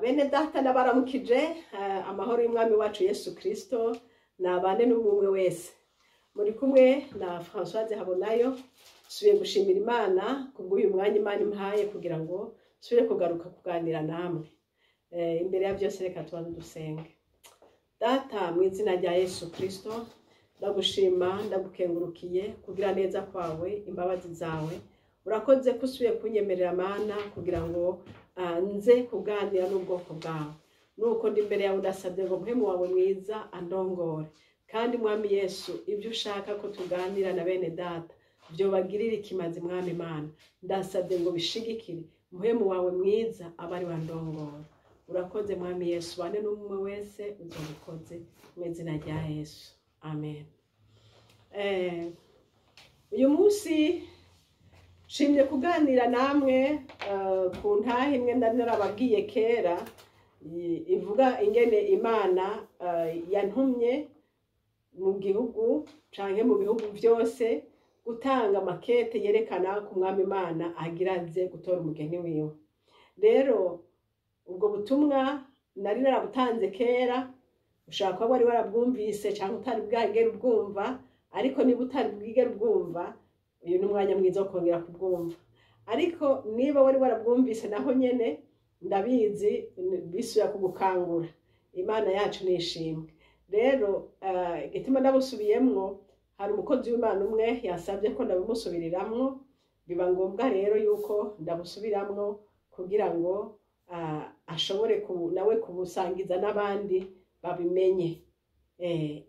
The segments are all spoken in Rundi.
Bene data ndabaramukije, amahoro y'Umwami wacu Yesu Kristo nabane n'umwe wese. Muri kumwe na Françoise Habonayo. Subiye gushimira Imana kubw'uyu mwanya Imana impaye kugira ngo nsubire kugaruka kuganira namwe. Imbere ya byose reka tubanze dusenge. Data, mu izina rya Yesu Kristo, ndagushima, ndagukengurukiye kugira neza kwawe, imbabazi zawe. Urakoze ko usubiye kunyemerera, Mana, kugira ngo nze kuganira n'ubwoko bwawe. Nuko ndi imbere yawe, ndasabye ngo Mpwemu wawe mwiza andongore, kandi Mwami Yesu, ibyo ushaka ko tuganira na bene data byo bagirira ikimazi, Mwami Imana, ndasabye ngo bishigikire. Mpwemu wawe mwiza abe ari wandongora. Urakoze, Mwami Yesu, bane n'umwe wese, uzobikoze mu izina rya Yesu, amen. Uyu munsi nshimye kuganira namwe ku ntahe imwe nari narababwiye kera, ivuga ingene Imana yantumye mu gihugu canke mu bihugu byose gutanga makete yerekana ku Mwami Imana agira aze gutora umugeni wiwe. Rero ubwo butumwa nari narabutanze kera, ushobora kuba wari warabwumvise cyangwa utari bwagera ubwumva, ariko niba utari bwigera ubwumva, uyu ni umwanya mwiza wo kongera kubwumva. Ariko niba wari warabwumvise naho nyene, ndabizi bisubira kugukangura. Imana yacu nishimwe. Rero igituma ndabusubiyemwo, hari umukozi w'Imana umwe yasabye ko ndabimusubiriramwo, biba ngombwa rero yuko ndabusubiramwo kugira ngo ashobore nawe kubusangiza n'abandi babimenye.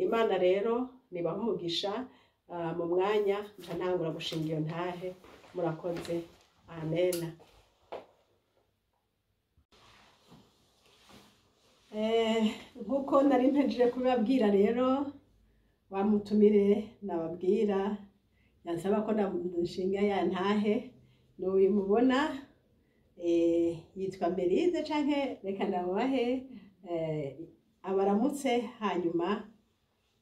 Imana rero nibaha umugisha. Mu mwanya nca ntangura gushinga iyo ntahe. Murakoze, amena. Nkuko nari mpejeje kubibabwira rero, wamutumire nababwira yansaba ko ndashinga ya ntahe n'uyu mubona, yitwa Merize, canke reka ndamubahe abaramutse, hanyuma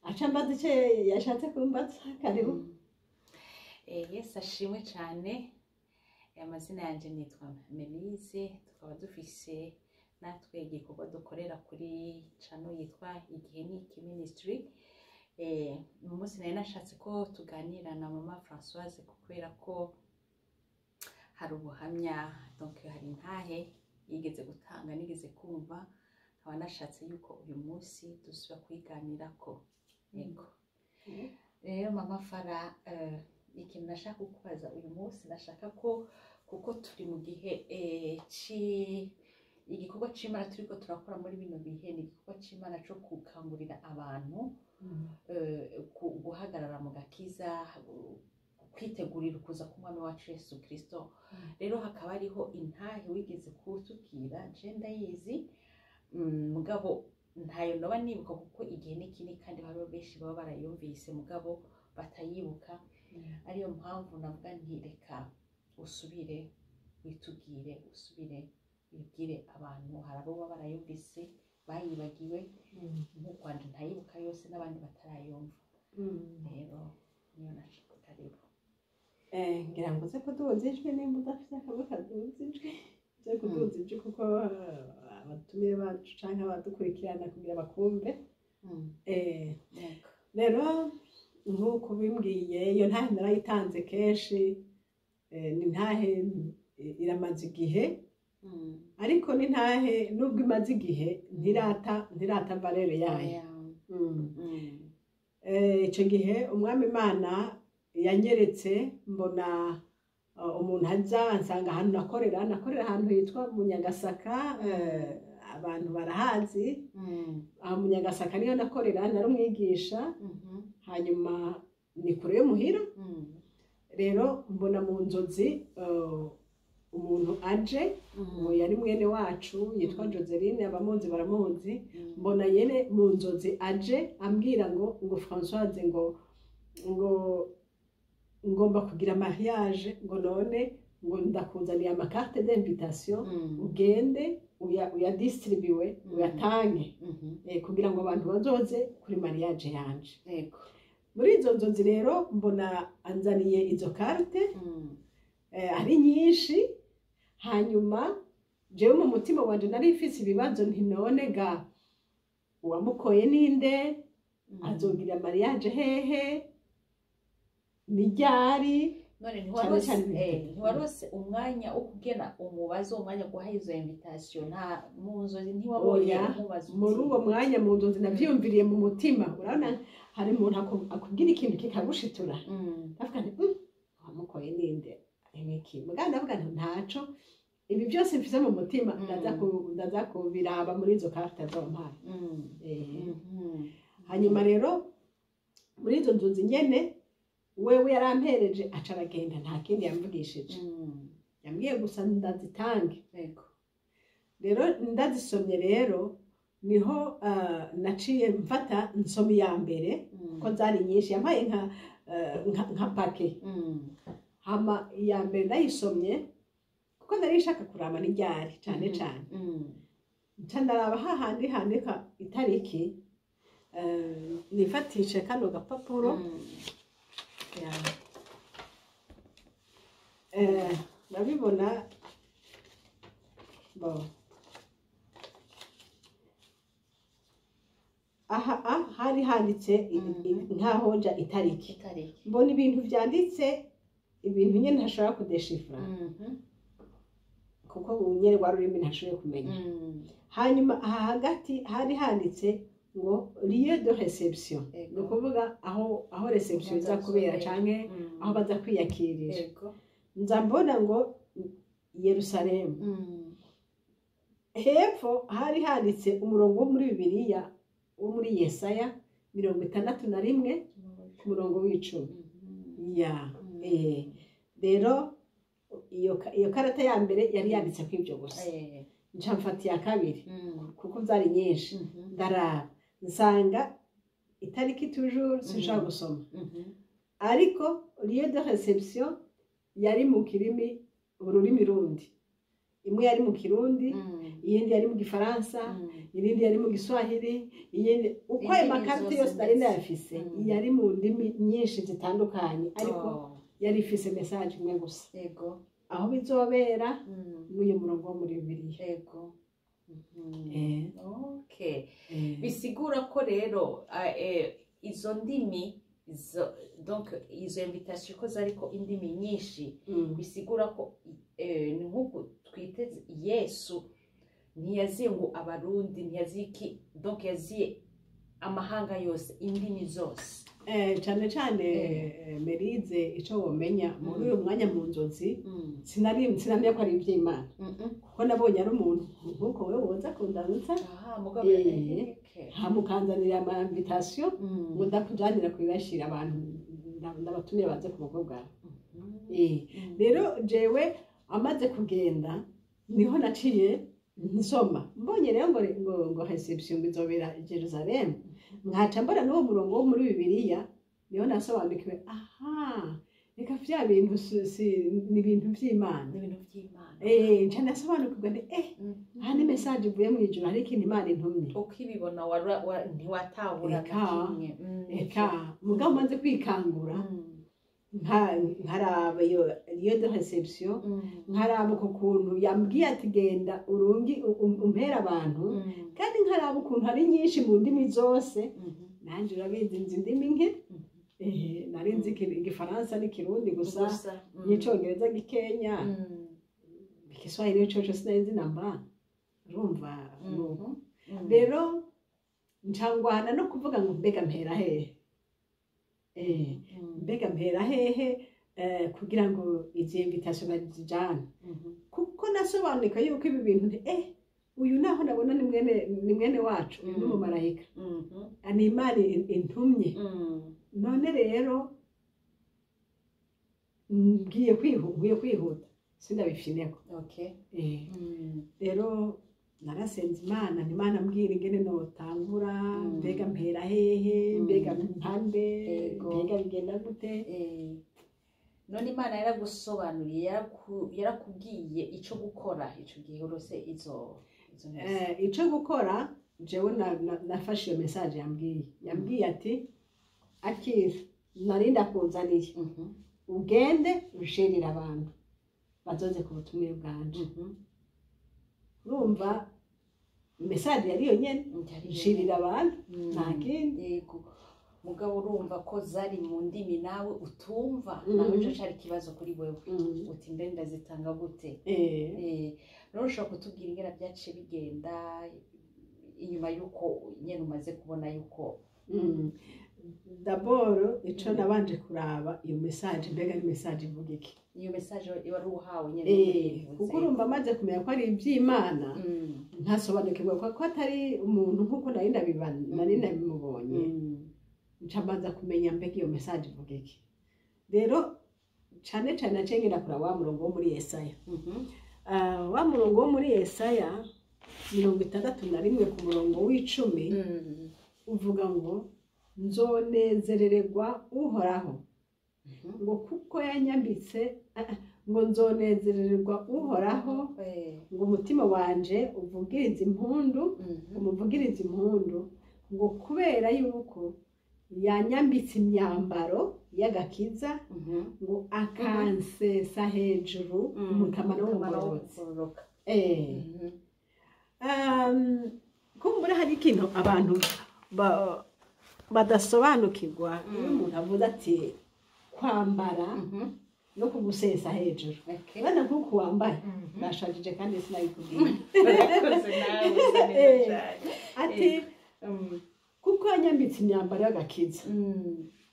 aca mbaza icyo yashatse kumbaza. Karibu. Yesu ashimwe cyane. Amazina yanjye nitwa Melize, tukaba dufise natwe igikorwa dukorera kuri channel yitwa Igihe ni Iki Ministry. Uyu munsi nari nashatse ko tuganira na Mama Françoise kubera ko hari ubuhamya, donc hari intahe yigeze gutanga nigeze kumva, nkaba nashatse yuko uyu munsi dusubira kuyiganirako. Yego. Rero Mama Fara, ikintu nashaka kukubaza uyu munsi, nashaka ko, kuko turi mu gihe igikorwa c'Imana turiko turakora muri bino bihe ni igikorwa c'Imana co gukangurira abantu guhagarara mu gakiza, kwitegurira ukuza k'Umwami wacu Yesu Kristo. Rero hakaba hariho intahe wigeze kutubwira, je ndayizi, mugabo ntayo noba nibuka kuko igihe ni kinini, kandi hariho benshi baba barayumvise mugabo batayibuka. Ariyo mpamvu navuga nti reka usubire witubwire, usubire wibwire abantu. Hari abo baba barayumvise bayibagiwe, nk'uko wanje ntayibuka yose, n'abandi batarayumva. Rero niyo nashaka. Karibu. Ngira ngo uze kuduza ijwi, nimba udafite akamwe kaduza ijwi, uze kuduza ijwi kuko abatumire bacu canke abadukurikirana kugira bakumve. Yego. Rero nk'uko bimbwiye, iyo ntahe narayitanze kenshi, ni ntahe iramaze igihe, ariko ni ntahe nubwo imaze igihe ntirata valeur yayo. Ico gihe Umwami Imana yanyeretse, mbona umuntu aza ansanga ahantu nakorera ahantu hitwa mu Nyagasaka, abantu barahazi. Aho mu Nyagasaka niyo nakorera, nari umwigisha. Hanyuma ni kure yo muhira. Rero mbona mu nzozi umuntu aje, uwo yari mwene wacu yitwa Joseline, abamuzi baramuzi. Mbona yene mu nzozi aje ambwira ngo Françoise, ngo ngomba kugira mariage, ngo none ngo ndakuzaniye ama carte d'invitation, ugende uyadistribuwe, uyatange, kugira ngo abantu bazoze kuri mariage yanje. Muri izo nzozi rero mbona anzaniye izo carte, ari nyinshi, hanyuma Jewe mu mutima wanje nari mfise ibibazo, nti none ga uwamukoye ninde? Azogira mariage hehe? Ni ryari? None Cyane ntiwarose cyane ibintu ntiwarose umwanya wo kugena umubazo, umwanya guha izo invitation? Nta mu nzozi ntiwabonye Oya, umubazo uti- muri uwo mwanya mu nzozi navyiyumviriye mu mutima. Urabona hari umuntu akubwira ikintu kikagushitura. Ndavuga nti "Uwamukoye ninde? Ibiki?" Mugabo ndavuga nti ntaco, ibi byose mfise mu mutima ndaza kubiraba muri izo carte azompaye. Hanyuma rero muri izo nzozi nyene, wewe yarampereje aca aragenda, nta kindi yamvugishije. Yambwiye gusa ndazitange. Rero ndazisomye, rero niho naciye mfata nsoma iya mbere, ko zari nyinshi, yampaye nka paquet. Hama iya mbere ndayisomye kuko nari nshaka kuraba n'iryari cane cane. Nca ndaraba hahandi handika itariki, nifatishe kano gapapuro. Ya. Ndabibona bo aha hari handitse nkaho nja itariki. Itariki. Mbona ibintu vyanditse, ibintu nyene ntashobora kudeshifra, kuko nyene rwa rurimi ntashoboye kumenya. Hanyuma aha hagati hari handitse ngo lieu de réception, ni ukuvuga aho réception iza kubera canke aho baza kwiyakirira. Nza mbona ngo Yerusalemu. Hepfo hari handitse umurongo wo muri Bibiliya, wo muri Yesaya 61 ku murongo w'10. Ya. Rero iyo karata ya mbere yari yanditse ko ibyo gusa. Nca mfata iya kabiri, kuko byari nyinshi. Ndaraba nsanga itariki toujours sinshobora gusoma, ariko lieu de réception yari mu kirimi, ururimi rundi. Imwe yari mu Kirundi, iyindi yari mu Gifaransa, iyindi yari mu Giswahili, iyindi uko ayo Indimi makarita zose yose nari ndetse. ndayafise. Yari mu ndimi nyinshi zitandukanye, ariko yari ifise message imwe gusa, aho bizobera n'uyu murongo wo muri Bibiliya. Okay. Bisigura ko rero izo ndimi donc izo invitation ko zariko indimi nyinshi, bisigura ko ni nk'uku twiteze Yesu ntiyaziye ngo Abarundi, ntiyaziye iki, donc yaziye amahanga yose, indimi zose. Cane cane. Merize, ico womenya muri uyu mwanya mu nzozi, sinamenya ko ari ivy'Imana, kuko nabonye ari umuntu nkuko wewe woza kundamutsa. Aha mugabo Hama ukanzanira ama invitation ngo ndakujanira kubibashira abantu, ndabatumire baze ku bukwe bwawe. Rero jewe amaze kugenda niho naciye nsoma, mbonye rero ngo réception ngo izobera i Jerusalem, nkaca mbona n'uwo murongo wo muri Bibiliya, niho nasobanukiwe, aha reka vya bintu ni ibintu vy'Imana. Ni ibintu by'Imana. Nca nasobanukirwa nti aha ni message ivuye mu ijuru, hari ikintu Imana intumye. Ukibibona ntiwatahura na Eka. kimwe. Eka, mugabo umaze kwikangura, nkaraba iyo lieu de réception, nkaraba uko kuntu yambwiye ati genda urungi umpere abantu, kandi nkaraba ukuntu hari nyinshi mu ndimi zose. Nanjye urabizi nzi indimi nke. Nari nzi Igifaransa n'Ikirundi gusa, Gusa. n'Icongereza gikenya. Igiswahili coco sinari nzi namba, urumva nuko. Rero ncangwana no kuvuga ngo mbega mpera hehe? Mbega mpera hehe kugira ngo izi invitation bazijane? Kuko nasobanuka yuko ibi bintu nti uyu naho nabona ni mwene wacu, uyu ni umumarayika, ni Imana intumye. None rero ngiye kwihuta sindabifyineko. Rero narasenze Imana nti Imana mbwira ingene notangura, mbega mpera hehe, mbega mpande, mbega bigenda gute? None Imana yaragusobanuriye, yarakubwiye ico gukora ico gihe urose izo ntuzi? Ico gukora, jewe nafashe iyo message yambwiye ati akira nari ndakuzaniye, ugende ushirire abantu bazoze ku butumire bwanje. Urumva message yari yo nyene, nshirira abantu, nta kindi. Yego, mugabo urumva ko zari mu ndimi nawe utumva, nawe ico cari ikibazo kuri wewe, uti mbe ndazitanga gute? Rero ushobora kutubwira ingene byaciye bigenda inyuma y'uko nyene umaze kubona yuko D'abord ico nabanje kuraba, iyo message mbega ni message ivuga iki? Iyo message wari uhawe nyene Kuko urumva amaze kumenya ko ari iby'Imana, nkasobanukirwa ko atari umuntu nk'uko nari ndabimubonye, nca mbanza kumenya mbega iyo message ivuga iki. Rero cane cane naciye ngenda kuraba wa murongo wo muri Yesaya. Wa murongo wo muri Yesaya 61 ku murongo w'10 uvuga ngo: "Nzonezerererwa Uhoraho," ngo kuko yanyambitse, ngo: "Nzonezerererwa Uhoraho," ngo "umutima wanje uvugirize impundu, umuvugirize impundu," ngo kubera yuko yanyambitse imyambaro y'agakiza, ngo akansesa hejuru umutamana w'umugororotsi. W'umugororoka. Kumbura hari ikintu abantu badasobanukirwa iyo umuntu avuze ati kwambara no kugusesa hejuru. Bana nk'uku wambaye, nashajije kandi sinabikubwiye. Urakoze, nawe usa neza cyane. Ati kuko yanyambitse imyambaro y'agakiza,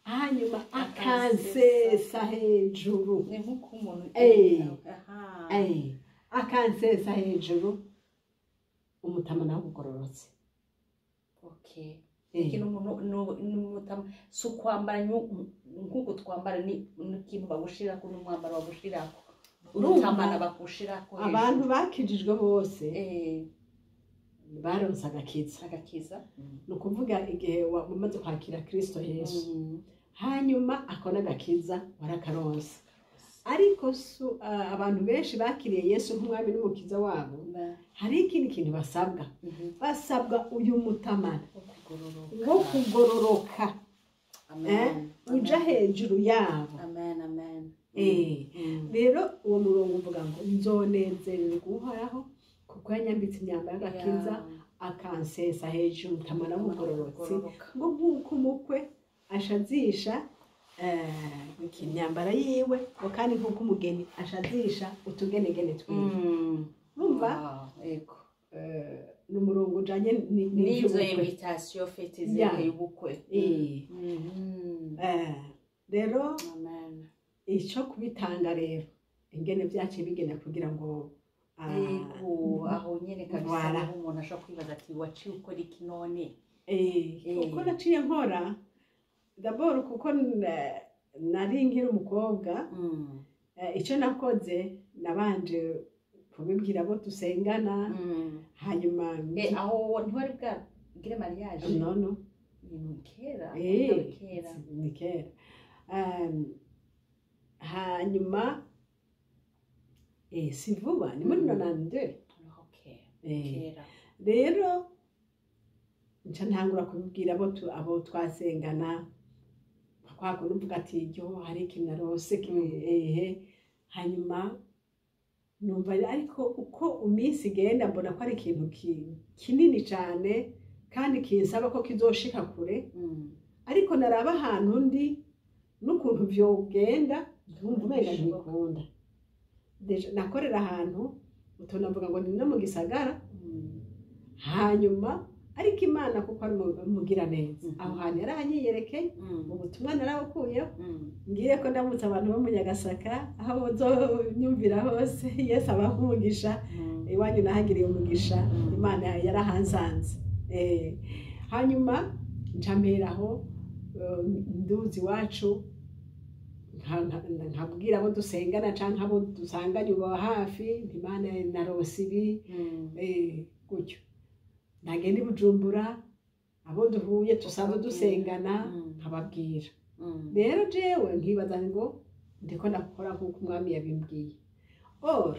hanyuma akansesa hejuru. Ni nk'uko umuntu Akansesa hejuru umutamana w'ubugororotsi. Ikintu umuntu ni umutama, si ukwambara nk'uko twambara, ni ikintu bagushirako, n'umwambaro bagushirako, umutamana bagushirako hejuru. Abantu bakijijwe bose baronse agakiza. Agakiza. Ni ukuvuga igihe wamaze kwakira Kristo Yesu, hanyuma akona agakiza warakaronse. Ariko abantu benshi bakiriye Yesu nk'umwami n'umukiza wabo, hari ikindi kintu basabwa. Basabwa uyu mutamana wo kugororoka. Wo kugororoka. Amen. Uja hejuru yabo. Amen, amen. Rero uwo murongo uvuga ngo: "Nzonezererwa Uhoraho kuko yanyambitse imyambaro y'agakiza, akansesa hejuru umutamana w'umugororotsi," Kugororoka. ngo nk'uko umukwe ashazisha imyambaro yiwe, ngo kandi nk'uko umugeni ashazisha utugenegene twiwe. Urumva? Wow, yego. Ni umurongo ujanye n'izo n'ivy'ubukwe. Invitation fête zerekeye ubukwe. Rero Amen. ico kubitanga rero, ingene vyaciye bigenda kugira ngo Yego, aho nyene kabisa. Voilà. Niho umuntu ashobora kwibaza ati: "Waciye ukora iki none?" Kuko naciye nkora d'abord, kuko nari nkiri umukobwa, icyo nakoze nabanje kubibwira abo dusengana, hanyuma Aho ntiwari bwagire mariage? No. Ibintu kera? Kera. Ni kera. Hanyuma si vuba, ni muri 92. Kera. Rero nca ntangura kubibwira abo twasengana, kwa kundi uvuga ati: "Ryo hari ikintu narose." Ehe, hanyuma numva, ariko uko iminsi igenda mbona ko ari ikintu kinini cyane kandi kinsaba ko kizoshika kure. Ariko naraba ahantu ndi n'ukuntu vyogenda, nkumva umenga ntibikunda. Déjà nakorera ahantu utonavuga ngo ni no mu gisagara. Hanyuma ariko Imana, kuko ari umugiraneza, aho hantu yaranyiyerekeye. Ubutumwa narabukuyeho. Ngiye ko ndamutse abantu bo mu Nyagasaka, aho muzonyumvira hose, Yesu abaha umugisha. Iwanyu nahagiriye umugisha. Imana yarahansanze. Hanyuma nca mperaho, nduzi iwacu, nkabwira abo dusengana canke abo dusanganye uba hafi nti: "Imana narose ibi." Gutyo ndagenda i Bujumbura, abo duhuye dusanzwe dusengana, nkababwira. Rero jewe nkibaza ngo ndiko ndakora nk'uko umwami yabimbwiye. Or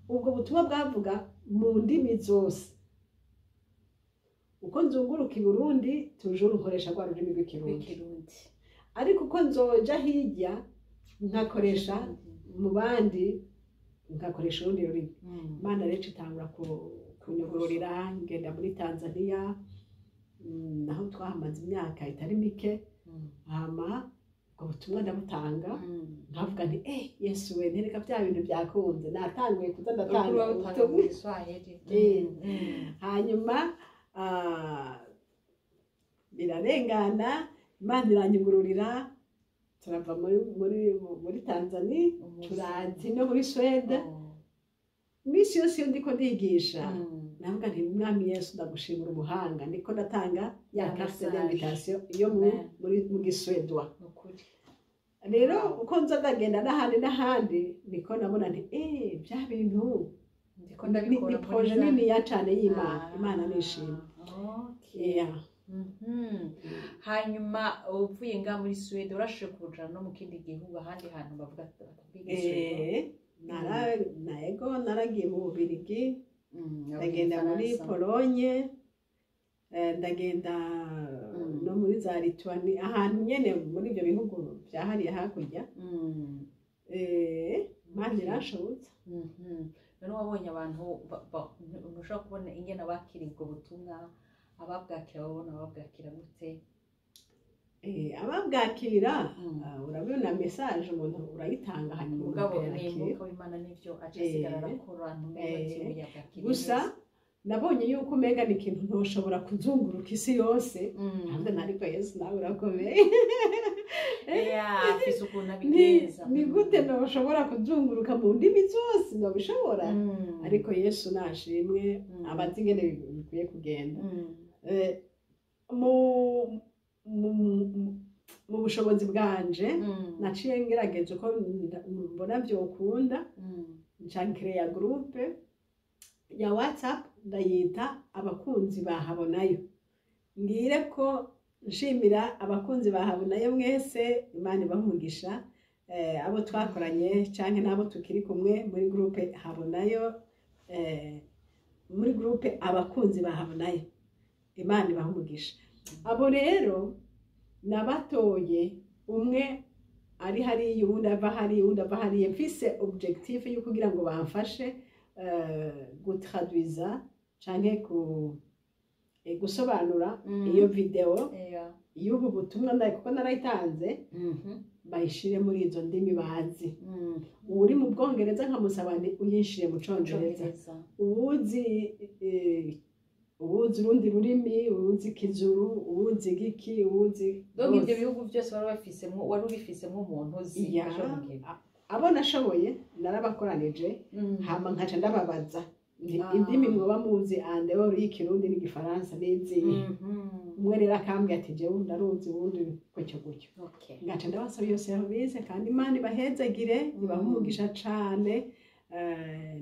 ubwo butumwa bwavuga mu ndimi zose. Uko nzunguruka i Burundi, toujours nkoresha rwa rurimi rw'Ikirundi. Rw'ikirundi. Ariko uko nzoja hirya nkakoresha mu bandi Nkakoresha urundi rurimi. Imana rero itangura kunyugururira, ngenda muri Tanzania, naho twahamaze imyaka itari mike. Hama ubwo butumwa ndabutanga, nkavuga nti: "Eh, Yesu we, ntereka bya bintu byakunze, natanguye kuza ndatanga Uriko urabutanga mu ubutumwa." Giswahili. Hanyuma birarengana, Imana iranyugururira, turava muri Tanzania, turazi no muri Swede. Iminsi yose iyo ndiko ndigisha, navuga nti: "Mwami Yesu, ndagushimira umuhanga, ndiko ndatanga ya Ya carte message. d'invitation yo mu Amen. muri mu Giswedwa." Nukuri. Rero uko nza ndagenda n'ahandi n'ahandi, niko nabona nti: "Eh, bya bintu Ndiko ni ndabikora ni muri projet niniya cane y'Imana." Imana nishimwe. Yeah. Hanyuma uvuye ngaha muri Suwede, urashoboye kujana no mu kindi gihugu, ahandi hantu bavuga batavuga Igiswede? Naego, naragiye mu Bubirigi, ndagenda muri Polonye, ndagenda no muri za Lituanie, ahantu nyene muri ibyo bihugu bya hariya hakurya. Imana irashobotse. None wabonye abantu ntushobora kubona ingene bakira ubwo butumwa? Ababwakira babona babwakira gute? Ababwakira, urabona message umuntu urayitanga, hanyuma umuntu Mugabo ni akayakira. Umwuka w'Imana nivyo aca asigara arakora, ntumenye ati uyu yabwakiriye Gusa neza. nabonye yuko umenga ni ikintu ntoshobora kuzunguruka isi yose. Ntabwo, ariko Yesu nawe urakomeye. Yeah, afise ukuntu Ni abigenza. ni gute ntoshobora kuzunguruka mu ndimi zose? Nobishobora? Ariko Yesu nashimwe, abazi ingene bikwiye kugenda. Mu bushobozi bwanje, naciye ngerageza uko mbona vyokunda, nca nkereya groupe ya WhatsApp, ndayita Abakunzi Bahabonayo. Ngire ko nshimira abakunzi bahabonayo mwese, Imana ibahe umugisha. Abo twakoranye canke n'abo tukiri kumwe muri groupe Habonayo, muri groupe Abakunzi Bahabonayo, Imana ibahe umugisha. Abo rero nabatoye, umwe ari hariya, uwundi ava hariya, uwundi ava hariya, mfise objectif yo kugira ngo bamfashe gutraduiza canke ku gusobanura iyo video y'ubu butumwa, kuko narayitanze, bayishire muri izo ndimi bazi. Uri mu Bwongereza nkamusaba nti: "Uyinshire mu Congereza." Congereza. Uwuzi urundi rurimi, uwuzi Ikizuru, uwuzi igiki, uwuzi Donc ibyo bose. bihugu byose wari wabifisemo, wari ubifisemo umuntu uzi Ya, ashobora kugira. Abo nashoboye narabakoranije, hama nkaca ndababaza nti: "Indimi mwoba muzi en dehors y'Ikirundi n'Igifaransa n'izihe?" Umwe rero akambwira ati: "Jewe ndaruzi," uwundi gutyo gutyo. Ngaca ndabasaba iyo serivisi, kandi Imana ibahezagire, ibahe umugisha cane.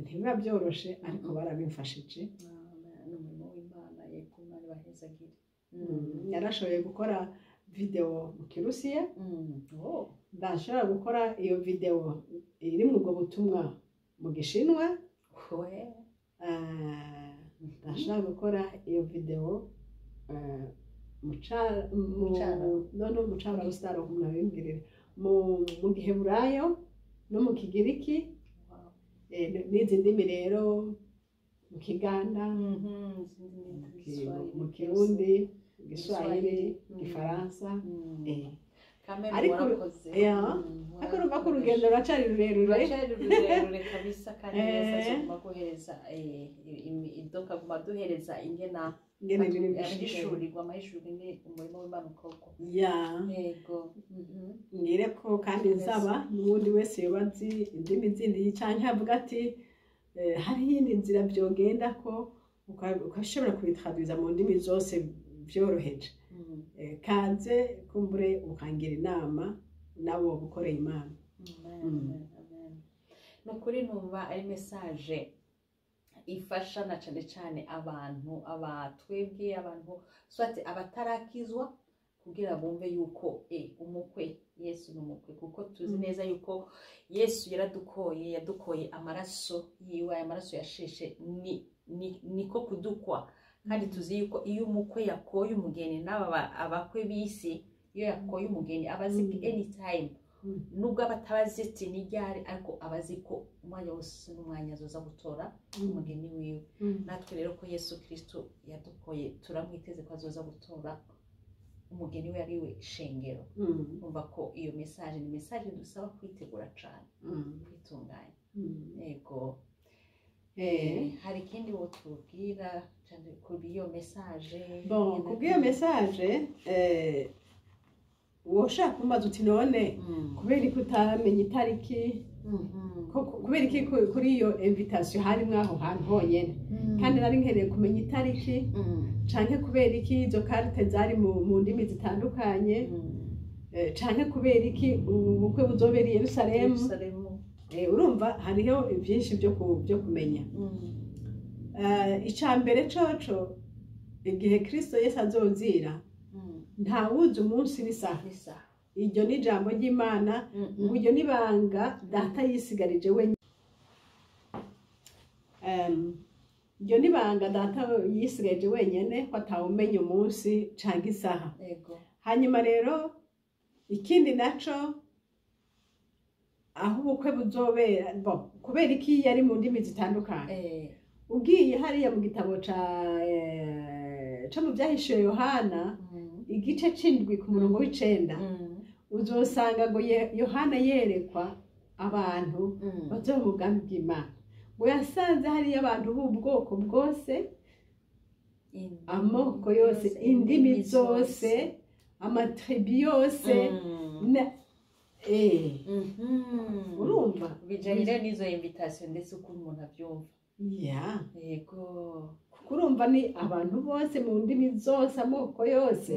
Ntibiba byoroshe, ariko barabimfashije. Ni umurimo w'Imana, yego, Imana ibahezagire. Narashoboye gukora video mu Kirusiya, Oh. ndashobora gukora iyo video iri mu ubwo butumwa mu Gishinwa, We. Ndashobora gukora iyo video mu Mu Carabu. No mu Carabu sitari ukuntu nabimbwirira, mu Giheburayo no mu Kigiriki. N'izi ndimi rero, mu Kiganda, Izindi ndimi, Giswahili, mu byose. Kirundi, mu Giswahili, Gifaransa. Kamere Ariko warakoze. Ariko urumva ko Warakoze. urugendo ruracari rurerure. Ruracari rurerure kabisa, kandi neza azoguma guhereza, donc aguma aduhereza ingena ingene ibintu bishika. Ahishurirwa amahishurwa ingene umurimo w'Imana ukorwa. Yego. Ngire ko kandi nsaba n'uwundi wese yoba azi indimi zindi, canke avuga ati hari iyindi nzira vyogenda ko ukashobora kubitraduiza mu ndimi zose vyoroheje, kaze kumbure ukangira inama, nawe woba ukoreye Imana. Amen, amen, amen. Ni ukuri numva ari message ifasha na cane cane abantu, abatwebwe abantu soit abatarakizwa, kugira bumve yuko umukwe Yesu ni umukwe, kuko tuzi neza yuko Yesu yaradukoye, yadukoye amaraso yiwe, aya maraso yasheshe ni niko kudukwa. Kandi tuzi yuko iyo umukwe yakoye umugeni, n'aba abakwe b'isi, iyo yakoye umugeni aba azi anytime. Nubwo aba atabazi ati ni ryari, ariko aba azi ko umwanya wose n'umwanya azoza gutora umugeni wiwe. Natwe rero ko Yesu Kristo yadukoye, turamwiteze ko azoza gutora umugeni we, ari we shengero. Umva ko iyo message ni message dusaba kwitegura cyane, kwitunganya. Yego. Hari ikindi wotubwira cyane kuri iyo message? Bon, kubw'iyo message, woshaka kumbaza uti: "None kubera ko utamenya itariki, kubera iki kuri iyo invitation harimwo aho hantu honyene, kandi nari nkeneye kumenya itariki, canke kubera iki izo carte zari mu ndimi zitandukanye, canke kubera iki ubu bukwe buzobera i Yerusalemu?" Yerusalemu. Urumva hariho byinshi byo kumenya. Ica mbere coco, igihe Kristo Yesu azozira, ntawuzi umunsi n'isaha. N'isaha. Iryo ni ijambo ry'Imana, ngo iryo ni ibanga Data yisigarije wenyine. Iryo ni ibanga Data yisigarije wenyine, ko atawumenya umunsi canke isaha. Hanyuma rero ikindi naco, aho ubukwe buzobera, bon, kubera iki yari mu ndimi zitandukanye? Ugiye hariya mu gitabo co mu Byahishuwe Yohana, igice c'indwi ku murongo w'9, uzosanga ngo Yohana yerekwa abantu bazoba mu bwami bw'Imana, ngo yasanze hariyo abantu b'ubwoko bwose, amoko yose, indimi zose, ama tribus yose. Urumva. Bijanye rero n'izo invitation, ndetse uko umuntu abyumva. Yego. Kuko urumva ni abantu bose, mu ndimi zose, amoko yose.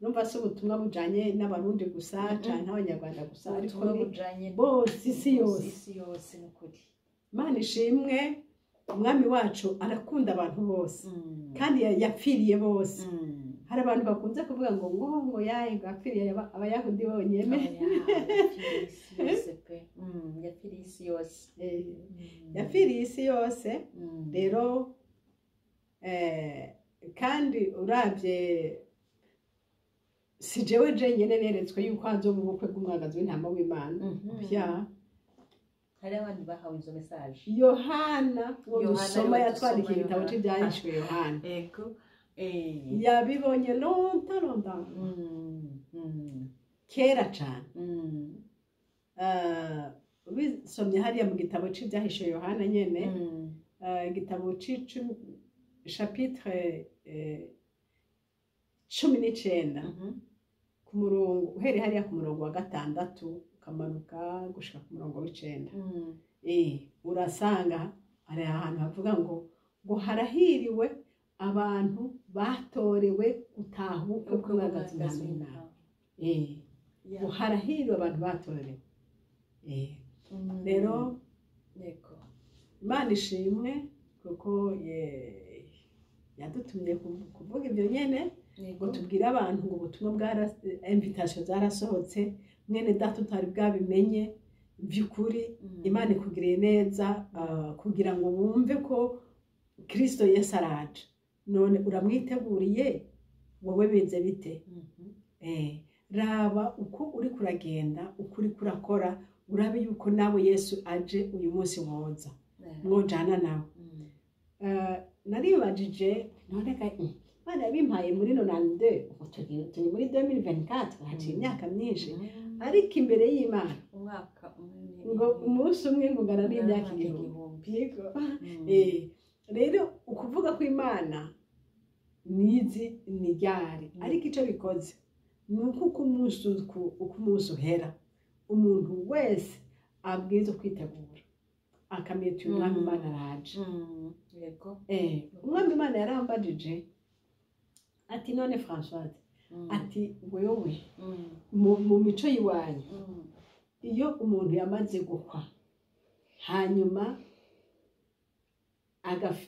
Urumva si ubutumwa bujanye n'Abarundi gusa canke Abanyarwanda gusa, ariko ubutumwa ni bujanye bose, isi yose. Isi yose, ni ukuri. Imana ishimwe, Umwami wacu arakunda abantu bose, kandi yapfiriye bose. Hari abantu bakunze kuvuga ngo yaye, ngo yapfiriye Abayahudi bonyene. Oya, yapfiriye isi yose pe. Yapfiriye isi yose. Yapfiriye isi yose. Rero kandi uravye, si jewe jenyene neretswe yuko hazoba ubukwe bw'Umwagazi w'Intama w'Imana. Ya. Hari abandi bahawe izo message. Yohana uwo Yohana dusoma, ariwe yatwandikiye dusoma, igitabo Yohana. c'Ivyahishwe Yohana, yabibonye longtemps, longtemps, kera cane. Ubisomye hariya mu gitabo c'Ivyahishwe Yohana nyene, igitabo c'icumi, chapitre 19, ku murongo, uhereye hariya ku murongo wa 6 ukamanuka gushika ku murongo w'9, urasanga hari ahantu havuga ngo harahiriwe abantu batorewe gutaha ubukwe bw'Umwagazi w'Intama w'Imana. Ngo harahiriwe abantu batorewe. Rero Imana ishimwe kuko yadutumye kuvuga ibyo nyene, ngo tubwire abantu ngo ubutumwa bwa invitation zarasohotse. Mwene Data utari bwabimenye, by'ukuri Imana ikugiriye neza, kugira ngo wumve ko Kristo Yesu araje. None uramwiteguriye wowe? Bize bite? Raba uko uri kuragenda, uko uri kurakora, urabe yuko nawe Yesu aje uyu munsi woza mwojana nawe. Naribajije none ga Imana yabimpaye muri 92, ubu turi muri 2024, haciye imyaka myinshi, ariko imbere y'Imana umwaka umwe ngo umunsi umwe ngo ungana n'imyaka 1000. Yego. Rero ukuvuga ko Imana nizi ni ryari, ariko icyo bikoze ni uko umunsi uhera, umuntu wese abwirizwa kwitegura, akamenya ati: "Umwami Imana araje." Umwami Imana yarambajije ati: "None Françoise," ati, "wewe mu mico y'iwanyu, iyo umuntu yamaze gukwa, hanyuma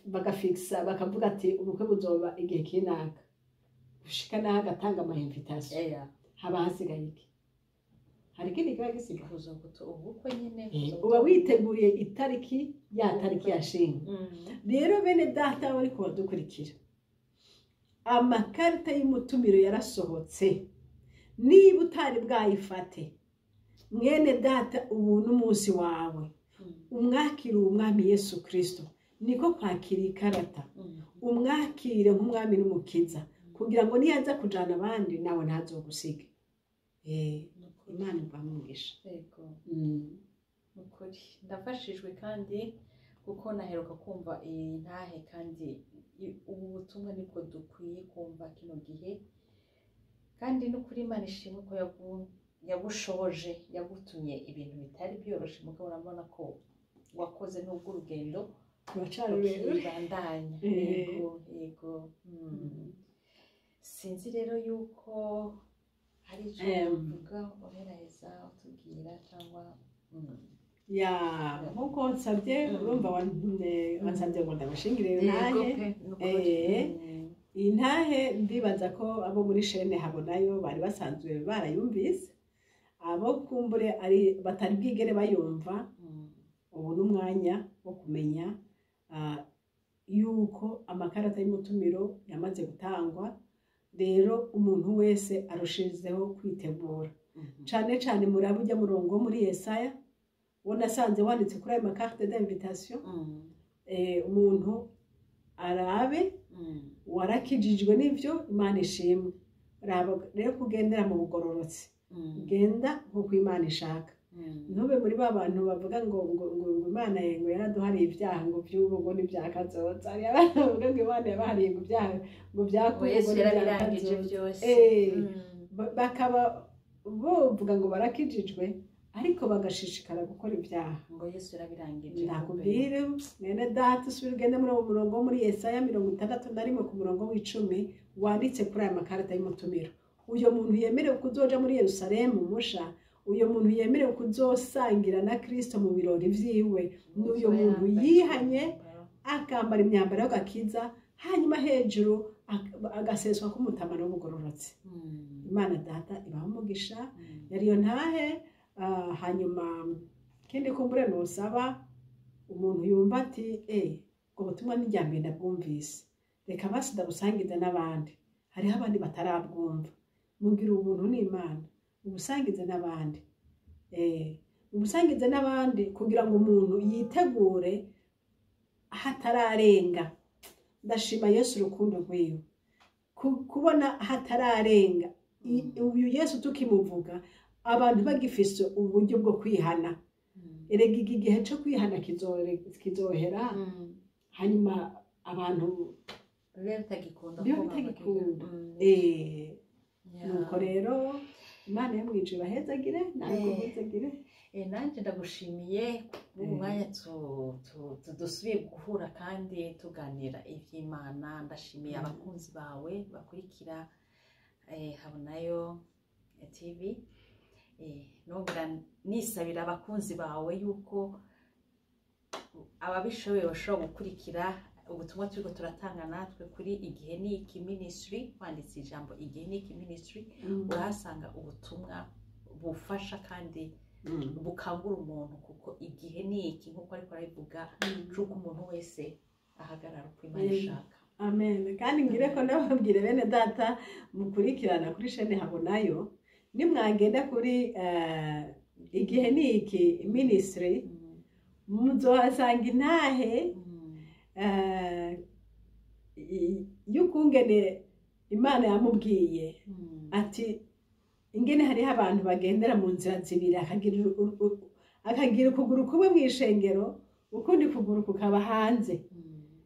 bagafikisa, bakavuga ati ubukwe buzoba igihe kinaka, gushika naho agatanga ama invitation, haba hasigaye iki? Hari ikindi kiba gisigaye?" Kuza ubukwe nyine. Uba witeguriye itariki, ya tariki yashinga. Rero bene Data bari kubadukurikira, amakarita y'umutumiro yarasohotse. Niba utari bwayifate, mwene data, ubu n'umunsi wawe, umwakire umwami Yesu Kirisito. Niko kwakira ikarata, umwakire nk'umwami n'umukiza, kugira ngo niyaza kujana abandi nawe ntazogusige. Imana ibamugisha. Yego. Nukuri ndafashijwe, kandi kuko naheruka kumva iyi ntahe, kandi ubu butumwa nibwo dukwiye kumva kino gihe. Kandi n'ukuri Imana ishimwe ko yagushoboje, yagutumye ibintu bitari byoroshye, mugabo urabona ko wakoze n'ubwo urugendo ruracari rurerure. Rukibandanya. Yego. Sinzi rero yuko hari icyo uvuga uheraheza utubwira cyangwa. Ya, nkuko nsabye, urumva wansabye ngo ndabashingire intahe. Pe, nukuri. Iyi ntahe ndibaza ko abo muri chaîne Habonayo bari basanzwe barayumvise, abo kumbure ari batari bwigere bayumva, ubu n'umwanya wo kumenya yuko amakarata y'umutumiro yamaze gutangwa. Rero umuntu wese arushizeho kwitegura, cane cane murabe ujya murongo wo muri Yesaya wo nasanze wanditse kuri ayo ma carte d'invitation. Umuntu arabe, warakijijwe n'ivyo, Imana ishimwe. Raba rero kugendera mu bugororotsi, genda nk'uko Imana ishaka, ntube muri ba bantu bavuga ngo Imana ngo yaraduhariye ibyaha ngo by'ubu ngo n'ibyakazoza. Hari abantu bavuga ngo Imana yabahariye ngo ibyaha ngo ngo byakubu Yesu ngo yarabirangije n'ibyakazoza. byose. Bakaba bovuga ngo barakijijwe, ariko bagashishikara gukora ibyaha. Ngo Yesu yarabirangije. Ndakubwire, mwene data, usubire ugende muri uwo murongo wo muri Yesaya 61 ku murongo w'10 wanditse kuri aya makarita y'umutumiro. Uyo muntu yemerewe kuzoja muri Yerusalemu musha, uyo muntu yemerewe kuzosangira na Kristo mu birori vyiwe, ni uyo muntu yihanye, akambara imyambaro y'agakiza, hanyuma hejuru agaseswa k'umutamano w'ubugororotsi. Imana Data ibaha umugisha. Yariyo ntahe. Hanyuma ikindi kumbure nusaba umuntu yumva ati ubwo butumwa ni mbere ndabwumvise, reka basi ndabusangize n'abandi, hariho abandi batarabwumva. Mugira ubuntu n'Imana, ubusangize n'abandi, ubusangize n'abandi kugira ngo umuntu yitegure hatararenga. Ndashima Yesu urukundo rwiwe. Kubona hatararenga, uyu Yesu tukimuvuga, abantu bagifise uburyo bwo kwihana. Erega iki gihe cyo kwihana kizohera, hanyuma abantu bibe bitagikunda bibe ko bitagikunda. Nuko rero Imana yo mwijuru ibahezagire, nawe guhezagire. Nanjye ndagushimiye muri uyu mwanya dusubiye guhura kandi tuganira iby'Imana. Ndashimiye abakunzi bawe bakurikira Habonayo TV. Nongera nisabira abakunzi bawe yuko ababishoboye bashobora gukurikira ubutumwa turiko turatanga natwe kuri Igihe Ni Iki Ministry. Wanditse ijambo Igihe Ni Iki Ministry, urahasanga ubutumwa bufasha kandi bukangura umuntu, kuko igihe ni iki, nk'uko ariko arabivuga, c'uko umuntu wese ahagarara uko Imana ishaka. Amen. Kandi ngire ko ndababwire, bene data mukurikirana kuri chaîne Habonayo, nimwagenda kuri Igihe Ni Iki Ministry, muzohasanga intahe y'ukungene Imana yamubwiye ati ingene hariho abantu bagendera mu nzira zibiri, akagira ukuguru kumwe mu ishengero, ukundi kuguru kukaba hanze.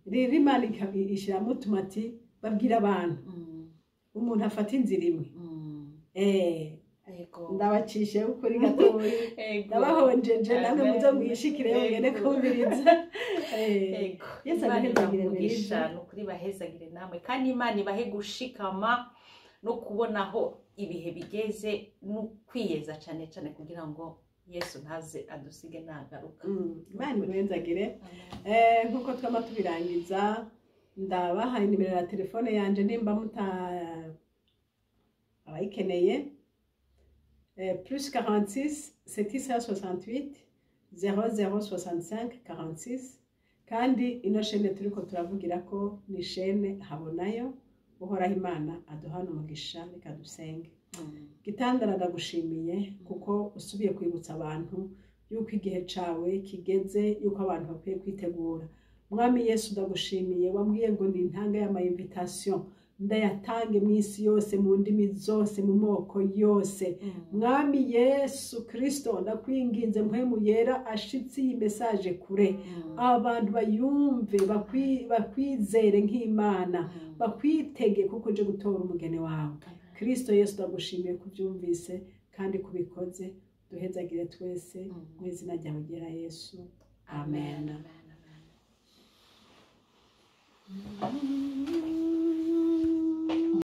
Rero Imana ishyiramo utuma ati babwira abantu umuntu afata inzira imwe. Ndabacishe ukuri gatoya, ndabahonjeje, namwe muzo mwishikire mugende kumviriza. Yesu Imana abahezagire. ibahe, Mwiza. ni ukuri bahezagire namwe, kandi Imana ibahe gushikama no kubona aho ibihe bigeze no kwiyeza cyane cyane, kugira ngo Yesu ntaze adusige nagaruka. Imana imuhezagire. Nkuko twama tubirangiza, ndabaha nimero ya telefone yanje nimba muta abayikeneye: plus 46 768 00 65 46. Kandi ino chaîne turiko turavugira ko ni chaîne Habonayo. Uhoraho Imana aduhana umugisha. Reka dusenge. Gitandara, ndagushimiye kuko usubiye kwibutsa abantu yuko igihe cawe kigeze, yuko abantu bakwiye kwitegura. Mwami Yesu, ndagushimiye. Wambwiye ngo ni intanga y'ama invitation, ndayatange mu isi yose, mu ndimi zose, mu moko yose. Mwami Yesu Kristo, ndakwinginze, Mpwemu Yera ashitse iyi message kure, abantu bayumve, bakwizere nk'Imana, bakwitege kuko uje gutora umugeni wawe. Kristo Yesu, ndagushimiye kubyumvise kandi kubikoze. Duhezagire twese mu izina ryawe ryera Yesu, amen. Amen. Amen.